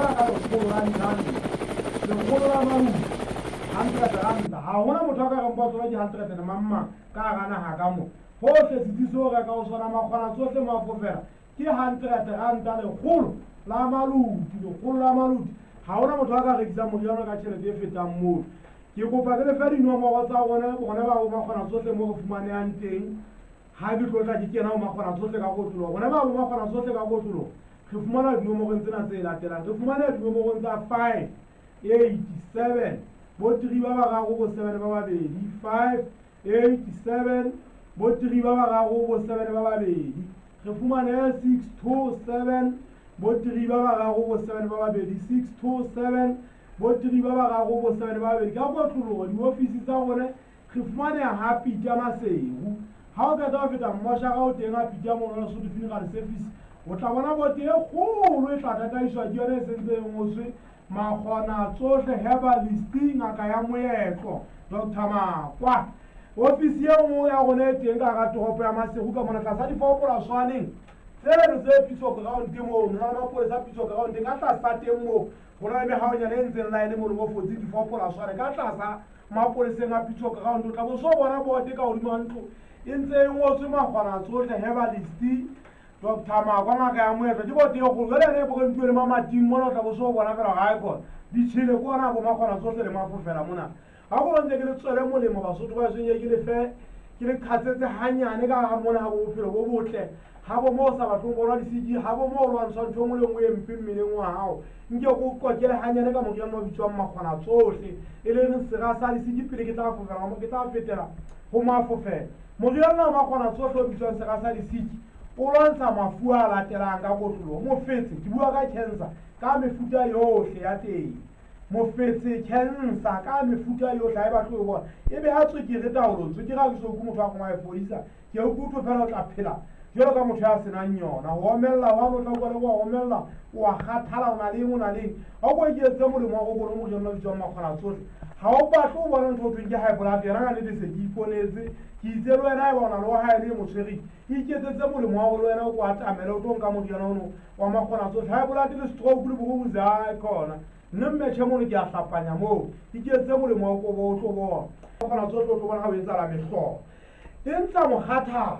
feela ka lekgolo la diranta, lekgolo la maluti, R100. Ha hona motho a ka reng ba tsona ke hundred and mang mang ka hara naha ka mo. Hohle setsi seo reka ho sona makgona tsohle mafofela ke R100, lekgolo la maluti, lekgolo la maluti. Ha hona motho a ka rekisang moriana ka tjhelete e fetang moo. Ke kopa ke lefe dinomoro tsa rona, bona ba bo makgona tsohle mo re fumanehang teng. Ha ke tlo tla ke kena ho makgona tsohle ka kotloloho, bona ba bo makgona tsohle ka kotloloho re fumana dinomorong tsena tse latelang. Re fumaneha dinomorong tsa 5 8 7 bo 3 ba bararo bo 7 ba babedi, 5 8 7 bo 3 ba bararo bo 7 ba babedi. Re fumanehe 6 2 7 bo 3 ba bararo bo 7 ba babedi, 6 2 7 bo 3 ba bararo bo 7 ba babedi. Ka kotloloho diofisi tsa rona re fumaneha ha Peter Maseru. Ha o qeta ho feta mmoshara o teng ha Peter mono Lesotho Funeral Service, o tla bona bote e kgolo e tla tataiswa ke yona e sentse e ngotswe Makgona Tsohle Herbalist, ngaka ya moetlo, Dr. Makwa. Ofisi e nngwe ya rona e teng ka hara toropo ya Maseru ka mona tlasa difopolaswaneng tseno tse Pitso Ground moo, ho na le mapolesa a Pitso Ground ka tlasa teng moo ho na le mehaonyana e ntseng line mono mo fotse difopolaswane ka tlasa mapoleseng a Pitso Ground. O tla bo so bona bote ka hodima ntlo e ntse e ngotswe Makgona Tsohle Herbalist, Dr. Makwa, ngaka ya moetlo. Ke bote e kgolo jwale yena e borentuwe le mamating mona, o tla bo so bona fela ga e khona ditšhele ke ona bo makgona tsohle le mafofela mona. Ga ko ntse ke le tswele molemo Basotho ba seng ke le fe ke le qhatsetse hanyane ka hara mona ha bo bophelo bo botle, ha bo mo o sa batleng go lwa disiki, ha bo mo o lwantshwa ntho e nngwe le nngwe e mpe mmeleng wa gago. Nke ko qokele hanyane ka moriana o bitswang Makgona Tsohle, e leng sera sa disiki. Pele ke tla fofela, ke tla fetela ho mafofela. Moriana wa Makgona Tsohle o bitswang sera sa disiki o lwantsha mafu a latelang ka kotloloho. Mofetse, ke bua ka cancer ka mefuta yohle ya teng. Mofetse, cancer ka mefuta yohle ha e batle ho bona e be ha tswekere taolong. Tswekere ha ke so utlwe motho a kgona ho e fodisa, ke a utlwe fela o tla phela jwalo ka motho ya senang yona. Ho omella wa o tla utlwa le wa omella, o a kgathala, o na le eng, o na le eng. Ha o ko iketsetse molemo wa go bona moriana o bitswang Makgona Tsohle. Ha o batle ho bona ntho o thweng ke high blood, yona ka nnete se ke iponetse. Ke itse le wena haeba o na le wa hae le e mo tshwereng, iketsetse molemo wa gore le wena o ko atamele o tlo nka moriana ono wa Makgona Tsohle. High blood le stroke le boruruzi a khona nne mmetšhe mono ke a hlapanya moo. Iketsetse molemo wa kobo o tlo bona Makgona Tsohle, o tlo bona ha o etsahala mehlolo e ntsha mokgathala.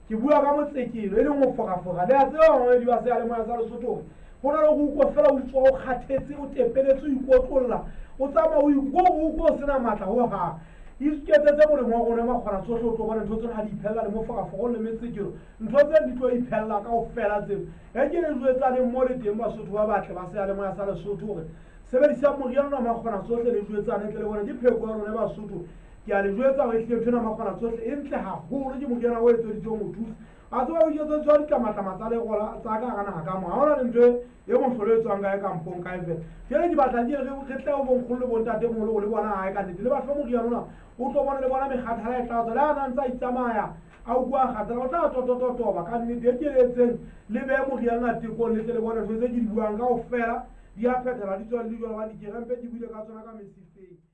Ke bua ka motsekelo e leng ho forafora. Le a tseba bamamedi ba seyalemoya sa Lesotho hore ho na le go utlwa fela o utswa o kgathetse, o tepeletse, o ikotlolla, o tsamaya o iko o sena matla ho hang. Iketsetse molemo wa rona Makgona Tsohle, o tlo bona ntho tsena ha di iphella le moforaforo le metsekelo. Ntho tseno di tlo iphella kaofela tseo. E ke le jwetsaneng mo le teng Basotho ba batle ba seyalemoya sa Lesotho hore sebedisang moriana wa Makgona Tsohle le jwetsane tle le bone ke pheko ya rona Basotho. Ke a le jwetsa hore ehlile ntho ena Makgona Tsohle e ntle haholo. Ke moriana o etseditsweng ho thusa. A tseba o iketsetswa ditlamatlama tsa legola tsa ka hara naha ka mo. Ha hona le ntho e mohlolo e tswang kae kampong kae fela. Jwale ke batla ke re tle ho bonkgono le bontate moholo le bona hae ka nnete le ba fe moriana ona, o tlo bona le bona mekgathala e tla tswa. Le ha na ntse a itsamaya a utlwa a kgathala, o tla totototoba ka nnete. E ke le etseng le behe moriana tekong, le tle le bone ntho tse ke di buang kaofela di a phethela, di tswa le di jwalo hobane dikerempe ke buile ka tsona ka mesifeng.